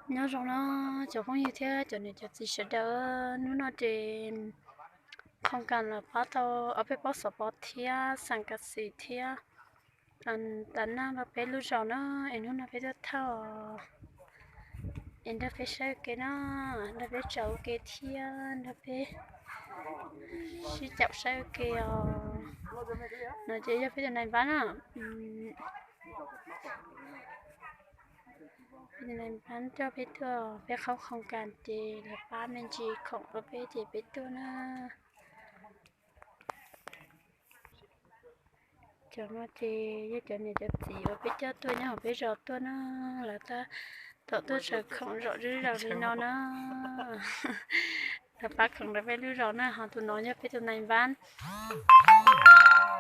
Nyob zoo no cov phooj ywg thiab cov niam cov txiv sawv daws, hnub no ces qhoo kas los pab tau ob peb pob xov pos thiab xeem kas xim thiab tas naj rau peb lub zos na, es hnub no peb tuaj thauj es nrog peb saib ua ke na, nrog peb tsaws ua ke thiab nrog peb sib caum saib ua ke os. No ces yog peb tus nais npab na, peb tus nais npab coj peb tuaj, peb qhaub qhoo kas ces lawv pab me ntsis khoom rau peb ces peb tuaj na. Cov no ces yog cov niam cov txiv uas peb coj tuaj nyob hauv peb zos tuaj na, lawv tab tom tuaj tsaws khoom zom zaws li no na. Lawv pab khoom rau peb lub zos na, ho tus no yog peb tus nais npab.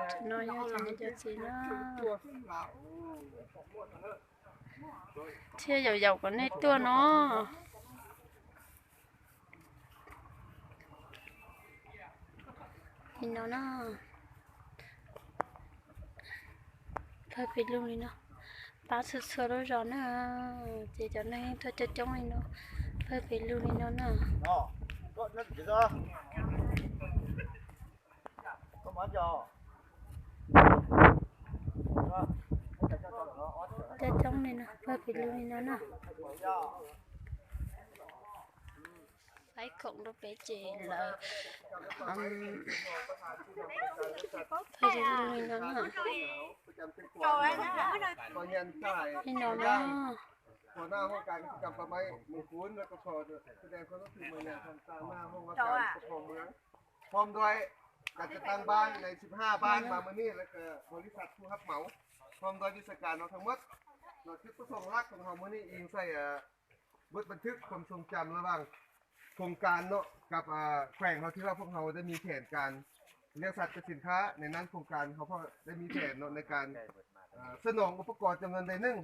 Tus no yog cov niam cov txiv na, thiaj yaum yaum kom nej tuaj no. Li no na, pawg pes lug li no, pab txhua txhua lub zos na, ces cov neeg tuaj coob coob li no, pawg pes lug li no na. Coob coob li no, pawg pes lug li no na. Pab khoom rau peb ces lawv pawg pes lug li no na. Li no na.พร้อมด้วยการจัดตั้งบ้านในสิบห้าบ้านมามื้อนี้ แล้วก็บริษัทผู้รับเหมา พร้อมด้วยวิชาการเราทั้งหมด จุดประสงค์หลักของเรามื้อนี้เองใส่ บทบันทึกความทรงจำระหว่างโครงการเนาะกับอ่าแขวงเราที่ว่าพวกเราได้มีแผนการเลี้ยงสัตว์เป็นสินค้าในนั้นโครงการเขาก็ได้มีแผนเนาะในการอ่าสนองอุปกรณ์จำนวนใดหนึ่ง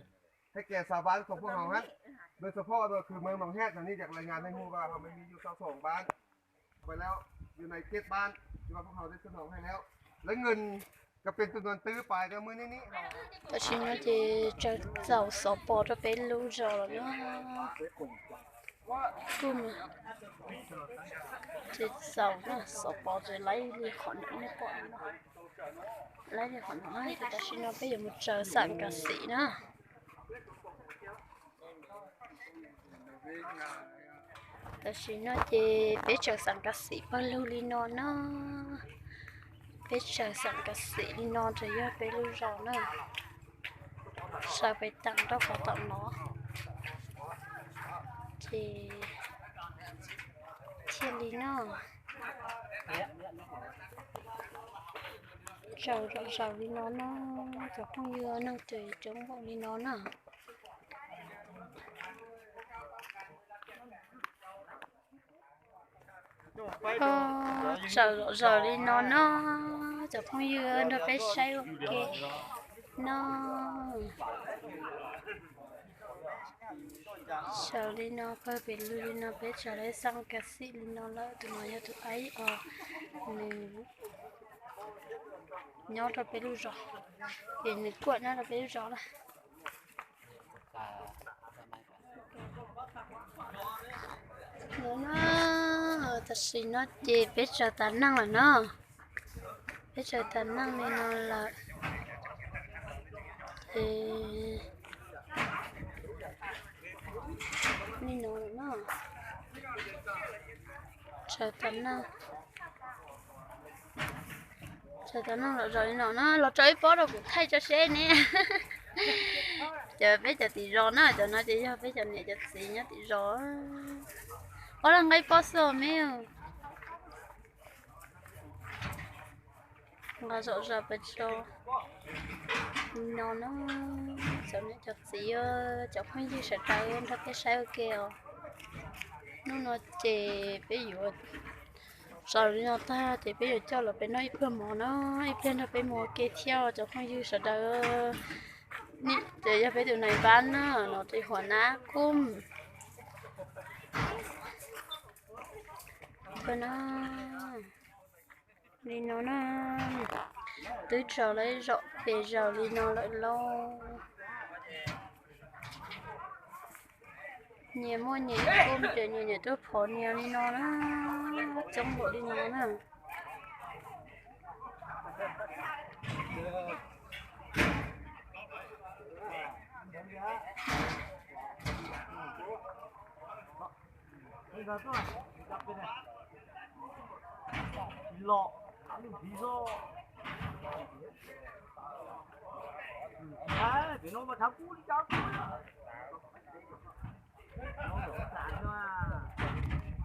ให้แก่ชาวบ้านของพวกเราฮะโดยเฉพาะก็คือเมืองหนองแฮดอันนี้อยากรายงานให้รู้ว่าเราไม่มีอยู่เท่าสองบ้านไปแล้วอยู่ในเจ็ดบ้านที่ว่าพวกเราได้สนองให้แล้วและเงิน Tam sim no ces tsaws txaus xov pos rau peb lub zos lawm na. Kuj tsaws txaus xov pos ces laib li qhov no, laib li qhov no ces tam sim no peb yuav mus tsaws xam kav xim na. Tam sim no ces peb tsaws xam kav xim pawg lug li no na. Peb tsaws xam kav xim li no ces yog peb lub zos na. Tsaws pem tam rau qhov tom no ces thiaj li no. Tsaws zom zaws li no na, cov phooj ywg, neeg ces coob npaum li no na. Tsaws zom zaws li no na, cov phooj ywg, nrog peb saib ua ke no. Tsaws li no, pawg pem lug li no, peb tsaws lawv xam kav xim li no lawm. Tus no yog tus aib os, nws nyob rau peb lub zos, ces nws kuaj nyob rau peb lub zos lawm. Tam sim no ces peb tsaws tas neej lawm na. Peb tsaws tas neej li no lawm. Ces li no lawm na. Tsaws tas neej, tsaws tas neej zom zaws li no na, los tso ib pob rau kuv thaij tso seb ne. Ces peb cov tim zos na, cov no ces yog peb cov niam cov txiv nyob tim zos. Ob, los nqa ib pob xwb me. Nqa zom zaws pes tsawg li no na, cov niam cov txiv, cov phooj ywg sawv daws nrog peb saib ua ke os. Hnub no ces peb yuav tsaws li no tag ces peb yuav coj los peb noj ib pluag mov na, ib pliag nrog peb mus ua ke thiab cov phooj ywg sawv daws. Ces yog peb tus nais npab na, no ces huas nab kub na. Li no na, twb tsaws lawv zom pes zaws li no lawm lauj. Nyias muaj nyias ib kub ces nyias nyias tuaj phov nyias li no na, coob npaum li no na.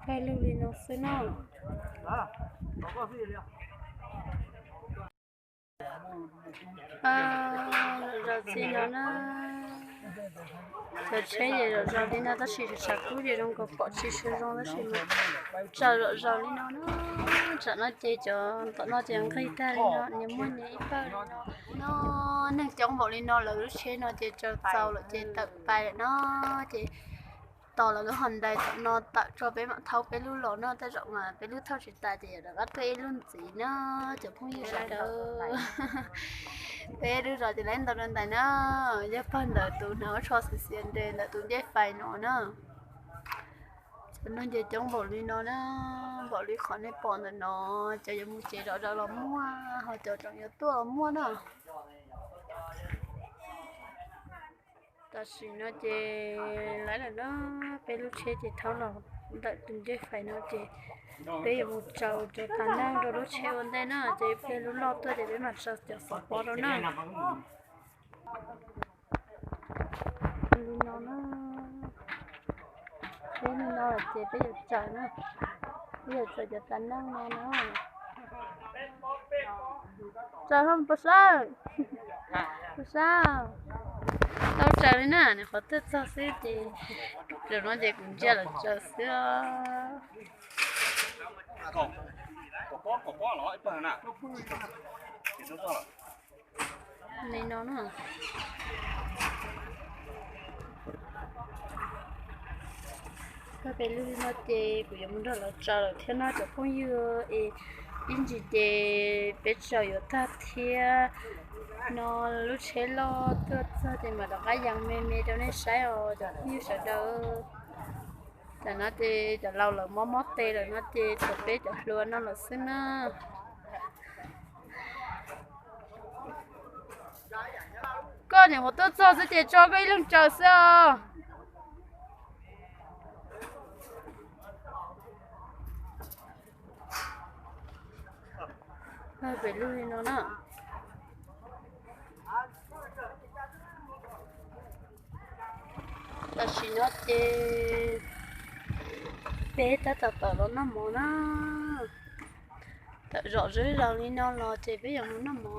Peb lub li no xwb na. Zom zaws txij no na. Cov tsheb ces zom zaws li no tab sis tshav kub ces zoo nkaus pom tsis tshua zoo tab sis mas tsaws zom zaws li no na. Tsam no ces cov tom no ces nqig tag li no, nyias muaj nyias ib pawg li no. No neeg coob npaum li no lawv lub tsheb no ces tsaws txaus lawm ces tawm pais lawm no ces tos lawv lub hos ntais tom no tawm tso peb mam thauj peb lub los no, tej zaum mas peb lub thauj tsis tas ces yuav rov qab tuaj ib lub ntxiv na cov phooj ywg sawv daws. Peb lub zos ces lawv ntau rau ntais na, yog pawg ntawm tus hnav tsho xiav xiav nres ntawm tus ncej fais no na. Cov neeg ces coob npaum li no na, npaum li qhov nej pom ntawm no, cov yuav mus tsev zom zaws los muaj, ho cov tseem yuav tuaj los muaj na. Tam sim no ces lawv lawm na, peb lub tsheb ces thauj los ntawm tus ncej fais no ces peb yuav mus tsaws cov tas neeg rau lub tsheb ua ntej na, ces peb lub loj tuaj ces peb mam tsaws cov xov pov rau na. Li no na, peb li no ces peb yuav tsaws na, peb yuav tsaws cov tas neeg no na. Tsaws hauj, Pov Sab, Pov Sab, tau tsaws li na, nws qhov tuaj txog xwb ces, zaum no ces kuv ntsia lawv tsaws xwb. Li no na. Peb lub li no ces kuv yuav mus nrog lawv tsaws lawm thiab no cov phooj ywg es, ib ntsis ces peb tsaws yuav tag thiab no, lub tsheb loj tuaj txog ces mam rov qab yees me me rau nej saib os cov phooj ywg sawv daws. Tam no ces cov laus lawv mob mob tes lawm no ces tshuav peb cov hluas no lawm xwb na. Koj niam qhuav tuaj txog xwb ces tso koj ib leeg tsaws xwb os. Peb lub li no na. Tam sim no ces peb tab tom tawm los noj mov na. Tawm zom zaws li no los ces peb yuav mus noj mov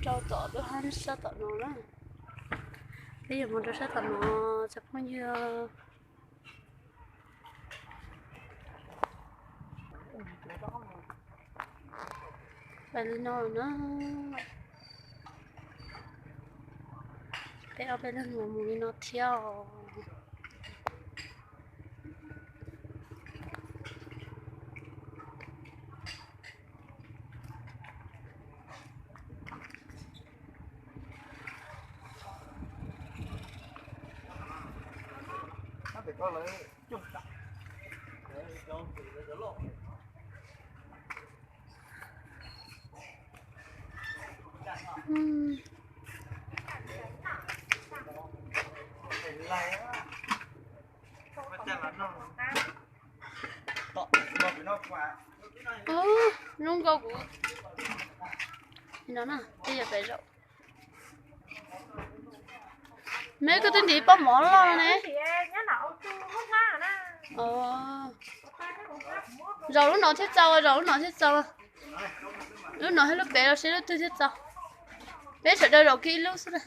rau tom lub hab sab tom no na. Peb yuav mus rau sab tom no cov phooj ywg. Pais li no na. Peb ob peb leeg mus li no thiab os. Ub, hnub nkauj kuv no na, tej yog pem zaum. Me koj twb ntim pob mov loj no ne. Zaum lub no thiaj txaus, zaum lub no thiaj txaus. Lub no thiab lub pem los seb lub twg thiaj txaus. Peb sawv daws zaum kiag ib lub xwb na.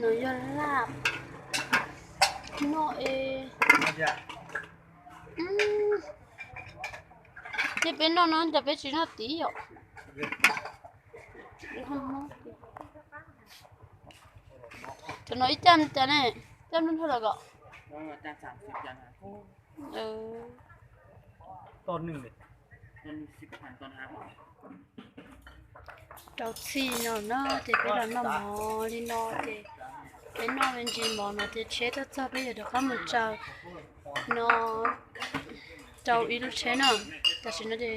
No yog laj noj es. Ces peb noj no cas peb tsis noj tid yom? Cov no ib caj cas ne? Caj noj los kom rau txhij no na, ces peb los noj mov li no ces peb noj me ntsis mov no ces tsheb tuaj txog peb yuav rov qab mus tsaws no rau ib lub tsheb no. Tam sim no ces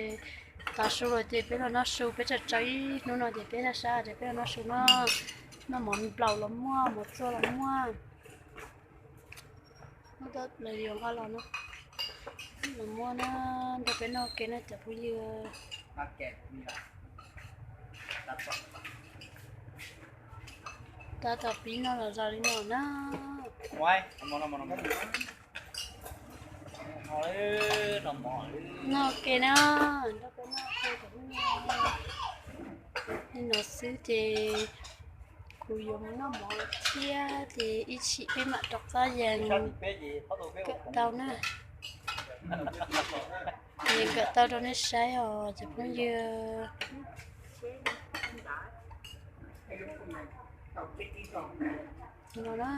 tav su lawm ces peb los noj su, peb tsaws tsaws ib hnub no ces peb sab sab ces peb los noj su no. Noj mov nplaum los muaj, mov txua los muaj. Muaj tau lawv yuav nqa los no, los muaj na, nrog peb noj ke na cov phooj ywg. Tab tom pib noj los zaum li no na. Noj ke na, nrog peb noj ke cov phooj ywg. Li no xwb ces kuv yuav mus noj mov thiab ces ib chim peb mam rov qab yees kawm tau na. Yees kawm tau rau nej saib os cov phooj ywg. No na,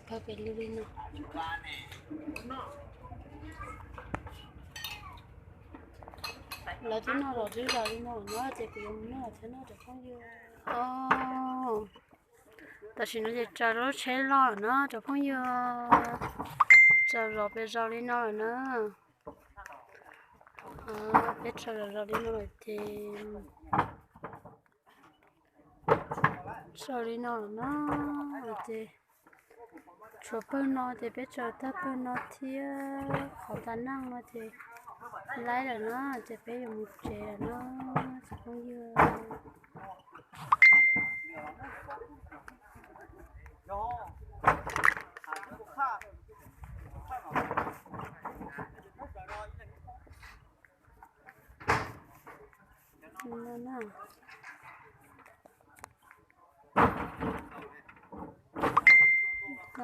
pawg pes lug li no. Lawv twb noj los twb zos li no no ces kuv yuav mus noj thiab no cov phooj ywg. Tam sim no ces tsaws lub tsheb loj lawm na cov phooj ywg. Tsaws zos pes zos li no lawm na. Peb tsaws zos zos li no lawm ces tsaws li no lawm na. Ces tshuav pawg no ces peb tsaws tag pawg no thiab qhov tas neej no ces laib lawm na, ces peb yuav mus tsev lawm na cov phooj ywg. No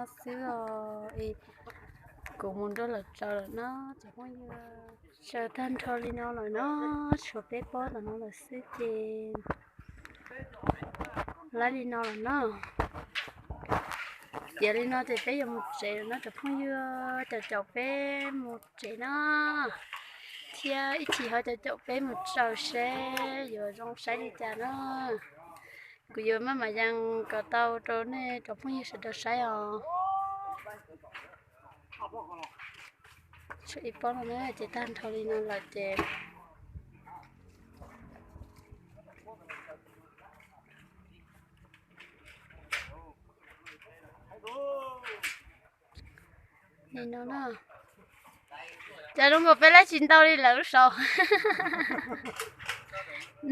xwb os, kuv mus nrog lawv tsaws lawm no cov phooj ywg. Tsaws tag nrho li no lawm no, tshuav peb pob tom no lawm xwb ces laib li no lawm no. Tiav li no ces peb yuav mus tsev lawm no cov phooj ywg, caum caum peb mus tsev no, thiab ib chim ho caum caum peb mus tsaws seb yuav zoo saib li cas no. Kuv yuav maj mam yees kom tau rau nej cov phooj ywg sawv daws saib os. Tshuav ib pob no na ces tag nrho li no lawm ces Li no na. Cas zoo nkaus peb laib tsis ntau li lawv lub saud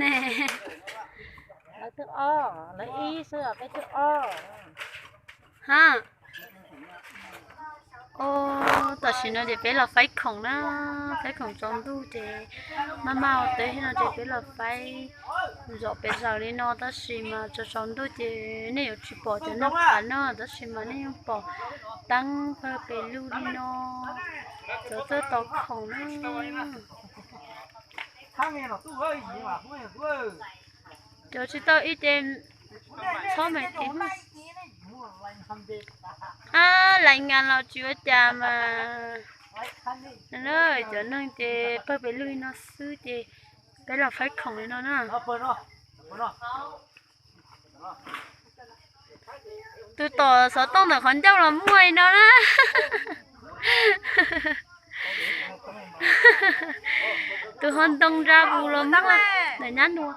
ne. Lawv twb ob, lawv ib xwb os, peb twb ob. Ha. Tam sim no ces peb los faib khoom na, faib khoom tsaus ntuj ces maj maj ua teb no ces peb los faib zom pes zaws li no tab sis mas tsaus tsaus ntuj ces nej yuav tsis pom cov neeg phav no tab sis mas nej yeej pom teeb pawg pes lug li no, cov txawj tos khoom na. Cov tsis tau ib ce txhob me kev. Ab, lais ngas los tsis ua cas mas. Cov neeg ces pawg pes lug li no xwb ces peb los faib khoom li no na. Tus tom xov tooj ntawm qhov ncauj los muaj li no na. Tus ho ntoo nra vus los muaj, ntawm nyab nua.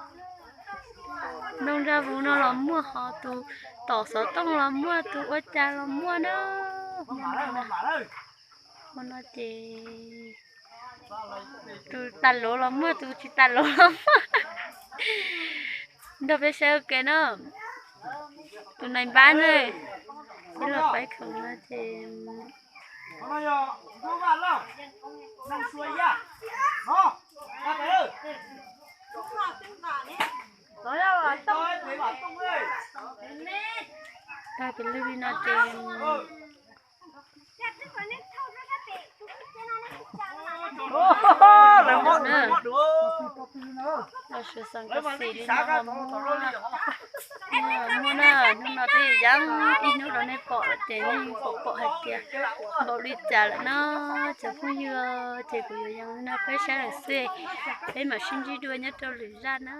Ntoo nra vus no los muaj, ho tus tom xov tooj los muaj, tus ua cas los muaj na. Hmo no ces tus tas luv los muaj, tus tsis tas luv los muaj. Nrog peb saib ua ke na. Tus nais npab ne, peb los faib khoom no ces tag pes lug li no ces na. Los sawv xeem kas xim li no los muaj, muaj na, hnub no twb yeej ib hnub rau nej pom lawm ces nej pom pom hais tias npaum li cas lawm no. Cov phooj ywg, ces kuv yuav yees li no peb saib lawm xwb, peb mam sib ntsib dua nyob rau lwm zaj na.